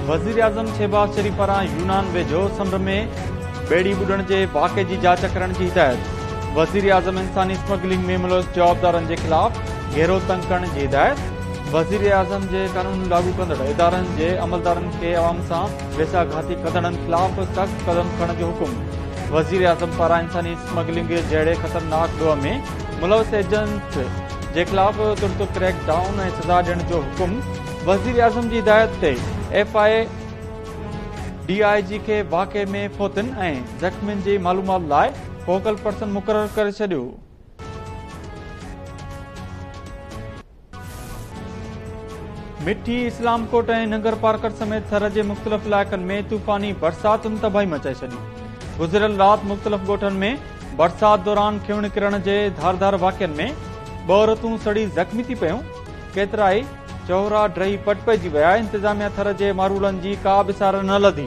وزيراعظم شهباز شريف پاران يونان ويجهو سمنڊ ۾ ٻيڙي ٻڏڻ جي واقعي جي جاچ ڪرڻ جي هدايت. وزيراعظم انساني اسمگلنگ ۾ ملوث جوابدارن جي خلاف گهيرو تنگ ڪرڻ جي هدايت. وزيراعظم جي قانون لاڳو ڪندڙ ادارن جي عملدارن کي عوام سان ويساهه گهاتي ڪندڙن خلاف سخت قدم کڻڻ جو حڪم. وزيراعظم پاران انساني اسمگلنگ جهڙي خطرناڪ ڏوهه ۾ ملوث ايجنٽس جي خلاف ترت ڪريڪ ڊائون ۽ سزا ڏيڻ جو حڪم. وزيراعظم جي هدايت تي F I A D I جي کي واقعي ۾ فوتين ۽ زخمين جي معلومات لاء فوڪل پرسن مقرر ڪري ڇڏيو. مٺي، اسلام ڪوٽ ۽ ننگرپارڪر سميت ٿر جي مختلف علائقن ۾ طوفاني برساتن تباهي مچائي ڇڏي. گذريل رات مختلف ڳوٺن ۾ برسات دوران کنوڻ ڪرڻ جي ڌار ڌار واقعن ۾ ٻه عورتون سڙي زخمي ٿي پيون، ڪيترائي چونرا ڊهي پٽ پئجي ويا، انتظاميا ٿر جي ماروئڙن جي ڪا به سار نه لڌي،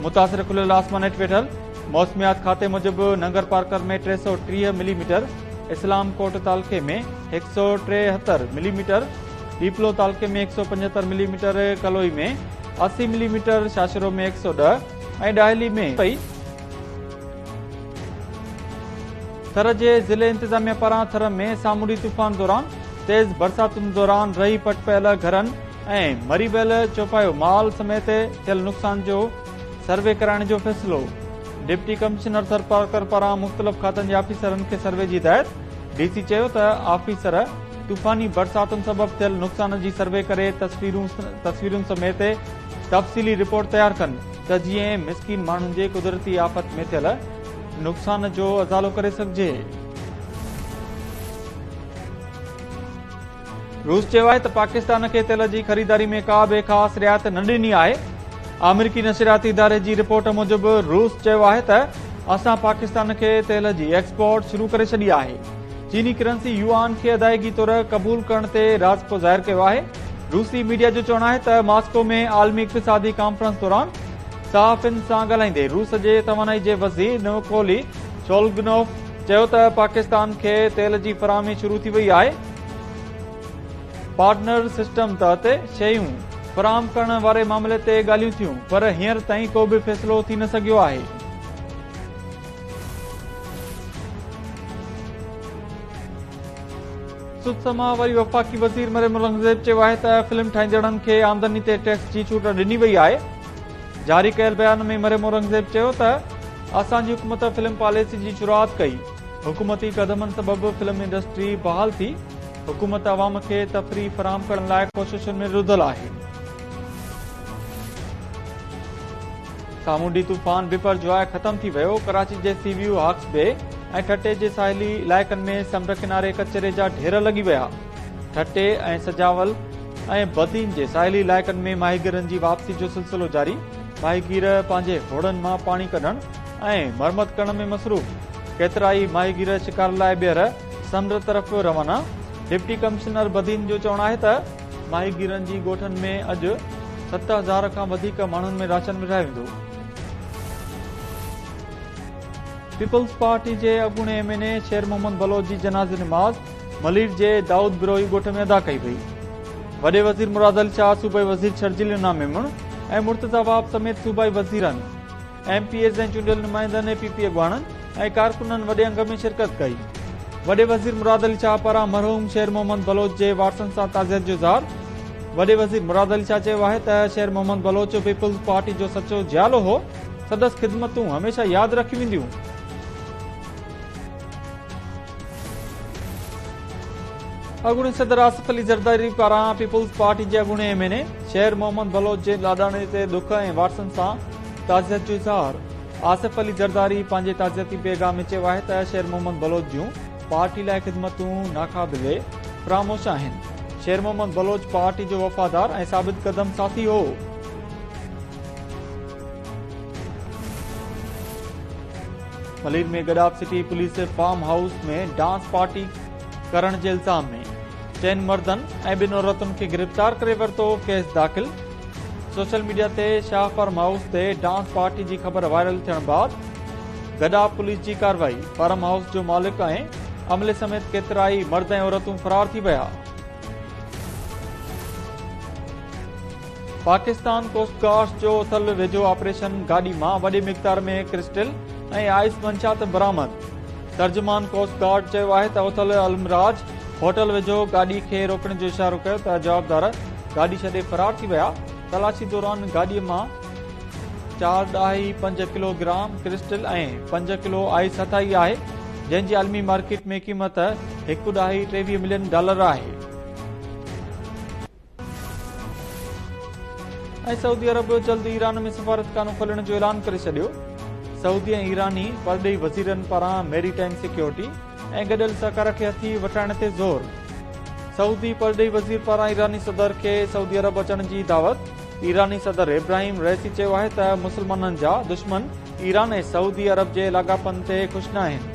متاثر کليل آسمان هيٺ ويٺل، موسميات کاتي موجب ننگرپارڪر ۾ 330 ملي ميٽر، اسلام ڪوٽ تعلقي ۾ 173 ملي ميٽر، ڏيپلو تعلقي ۾ 175 ملي ميٽر، ڪلوئي ۾ 80 ملي ميٽر، شاشرو ۾ 110 ۽ ڏاهلي ۾. پئي. ٿر جي ضلعي انتظاميا پاران ٿر ۾ سامونڊي طوفان دوران تيز برساتن دوران رهي پٽ پيل گهرن ۽ مري ويل چوپايو مال سميت ٿيل نقصان جو سروي ڪرائڻ جو فيصلو ڊپٽي ڪمشنر ٿرپارڪر پاران مختلف کاتن جي آفيسرن کي سروي جي هدايت ڊي سي چيو ته آفيسر طوفاني برساتن سبب ٿيل نقصان جي سروي ڪري تصويرن سميت تفصيلي رپورٽ تيار ڪن ته جيئن مسڪين ماڻهن جي قدرتي آفت ۾ ٿيل نقصان جو ازالو ڪري سگهجي. روس چيو آهي ته پاڪستان کي تيل جي خريداري ۾ ڪا به خاص رعايت نه ڏني آهي. آمريڪي نشرياتي اداري جي رپورٽ موجب روس چيو آهي ته اسان پاڪستان کي تيل جي ايڪسپورٽ شروع ڪري ڇڏي آهي. چيني ڪرنسي يوآن کي ادائيگي طور قبول ڪرڻ تي راضپو ظاهر ڪيو آهي. روسي ميڊيا جو چوڻ آهي ته ماسڪو ۾ عالمي اقتصادي ڪانفرنس دوران صحافين سان ڳالهائيندي روس جي توانائي جي وزير نڪولي شولگنوف چيو ته پاڪستان کي تيل جي فراهمي شروع ٿي وئي آهي، پارٽنر سسٽم تحت شيون فراهم ڪرڻ واري معاملي تي ڳالهيون ٿيون پر هينئر تائين ڪو به فيصلو ٿي نه سگهيو آهي. سڌ سماء واري وفاقي وزير مريم اورنگزيب چيو آهي ته فلم ٺاهيندڙن کي آمدني تي ٽيڪس جي ڇوٽ ڏني وئي آهي. جاري ڪيل بيان ۾ مريم اورنگزيب چيو ته اسان جي حڪومت فلم پاليسي جي شروعات ڪئي، حڪومتي قدمن سبب فلم انڊسٽري بحال ٿي، حڪومت عوام کي تفريح فراهم ڪرڻ لاء ڪوششن ۾ رڌل آهي. سامونڊي طوفان بپر جواء ختم ٿي ويو، ڪراچي جي سي ويو، هاڪس بي ۽ ٺٽي جي ساحلي علائقن ۾ سمنڊ ڪناري ڪچري جا ڍير لڳي ويا. ٺٽي ۽ سجاول ۽ بدين جي ساحلي علائقن ۾ ماهيگيرن جي واپسي جو سلسلو جاري، ماهيگير پنهنجي هوڙن مان پاڻي ڪڍڻ ۽ مرمت ڪرڻ ۾ مصروف، ڪيترائي ماهيگير شڪار لاء ٻيهر سمنڊ طرف روانا، ڊپٽي ڪمشنر بدين جو چوڻ آهي ته ماهيگيرن جي ڳوٺن ۾ اڄ 7000 کان وڌيڪ ماڻهن ۾ راشن ورهايو ويندو. پيپلز پارٽي جي اڳوڻي M N A Sher Muhammad Baloch جي جنازي نماز ملير جي دائود بروهي ڳوٺ ۾ ادا ڪئي وئي. وڏي وزير مراد علي شاهه، صوبائي وزير شرجيل انعام ميمڻ ۽ مرتضيٰ وهاب سميت صوبائي وزيرن، ايم پي ايز ۽ چونڊيل نمائندن ۽ پي پي اڳواڻن ۽ ڪارڪنن وڏي انگ ۾ شرڪت ڪئي. وڏي وزير مراد علي شاهه پاران مرحوم شير محمد بلوچ جي وارثن سان تعزيت جو اظهار. وڏي وزير مراد علي شاهه چيو آهي ته شير محمد بلوچ پيپلز پارٽي جو سچو جيالو هو، سندس خدمتون هميشه ياد رکيون وينديون. اڳوڻي صدر آصف علي زرداري پاران پيپلز پارٽي جي اڳوڻي M N A Sher Muhammad Baloch جي لاڏاڻي تي ڏک ۽ وارثن سان تعزيت جو اظهار. آصف علي زرداري پنهنجي تعزيتي پيغام ۾ چيو آهي ته شير محمد بلوچ جون پارٽي لاء خدمتون ناقابل فراموش آهن. شير محمد بلوچ پارٽي جو وفادار ۽ ثابت قدم ساٿي هو. Malir ۾ Gadap city police farm house ۾ dance party ڪرڻ جي الزام ۾ چئن مردن ۽ ٻن عورتن کي گرفتار ڪري ورتو، ڪيس داخل. سوشل ميڊيا تي شاهه فارم هائوس تي ڊانس پارٽي جي خبر وائرل ٿيڻ بعد گڏاپ پوليس جي ڪارروائي، فارم هائوس جو مالڪ ۽ عملي سميت ڪيترائي مرد ۽ عورتون فرار ٿي ويا. پاڪستان ڪوسٽ گارڊز جو اوٿل ويجهو آپريشن، گاڏي مان وڏي مقدار ۾ ڪرسٽل ۽ آئس منشيات برآمد. ترجمان ڪوسٽ گارڊ چيو آهي ته اوٿل المراج هوٽل ويجهو گاڏي کي روڪڻ جو اشارو ڪيو ته جوابدار گاڏي ڇڏي فرار ٿي ويا، تلاشي دوران گاڏي مان 4.5 kilo gram crystal ۽ 5 kilo ice هٿ آئي آهي، جنهن جي عالمي مارڪيٽ ۾ قيمت 1.23 ملين ڊالر آهي. ۽ سعودي عرب جلد ايران ۾ سفارتخانو کولڻ جو اعلان ڪري ڇڏيو. سعودي ۽ ايراني پرڏيهي وزيرن پاران ميري ٽائيم سيڪيورٽي ۽ گڏيل سهڪار کي هٿي وٺرائڻ تي زور. سعودي پرڏيهي وزير پاران ايراني صدر کي سعودي عرب اچڻ جي دعوت. ايراني صدر ابراهيم رئيسي چيو آهي ته مسلمانن جا دشمن ايران ۽ سعودي عرب جي لاڳاپن تي خوش ناهن.